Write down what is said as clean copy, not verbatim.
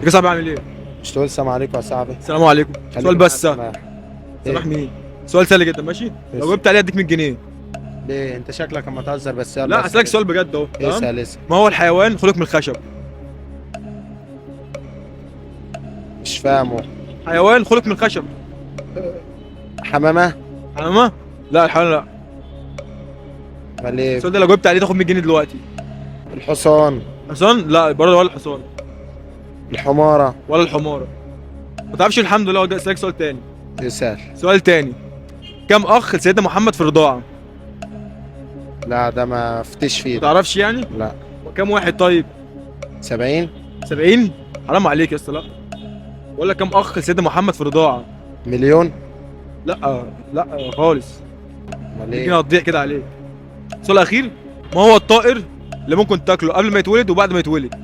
يا صاحبي عامل ايه؟ مش تقول سلام عليكم يا صاحبي؟ السلام عليكم. خليك سؤال بس معاك سهل. سماح. سامح إيه؟ مين؟ سؤال سهل جدا ماشي؟ لو اسأل. جبت عليه اديك 100 جنيه. ليه انت شكلك اما تهزر بس يلا لا اسأل. هسألك سؤال بجد اهو، تمام؟ اسال اسال. ما هو الحيوان خلق من الخشب؟ مش فاهمه. حيوان خلق من الخشب. حمامه. حمامة؟ لا الحيوان لا. امال ايه؟ السؤال ده لو جبت عليه تاخد 100 جنيه دلوقتي. الحصان. حصان؟ لا برضه ولا الحصان. الحماره. ولا الحمارة. ما تعرفش الحمد لله. اسالك سؤال تاني. اسال. سؤال تاني، كم اخ لسيدنا محمد في الرضاعة؟ لا ده ما فتش فيه ما ده. تعرفش يعني؟ لا. كم واحد طيب؟ 70. 70؟ حرام عليك يا اسطى. لا بقول لك كم اخ لسيدنا محمد في الرضاعة؟ مليون. لا لا خالص. امال يمكن ايه؟ هتضيع كده عليك. السؤال الاخير، ما هو الطائر اللي ممكن تاكله قبل ما يتولد وبعد ما يتولد؟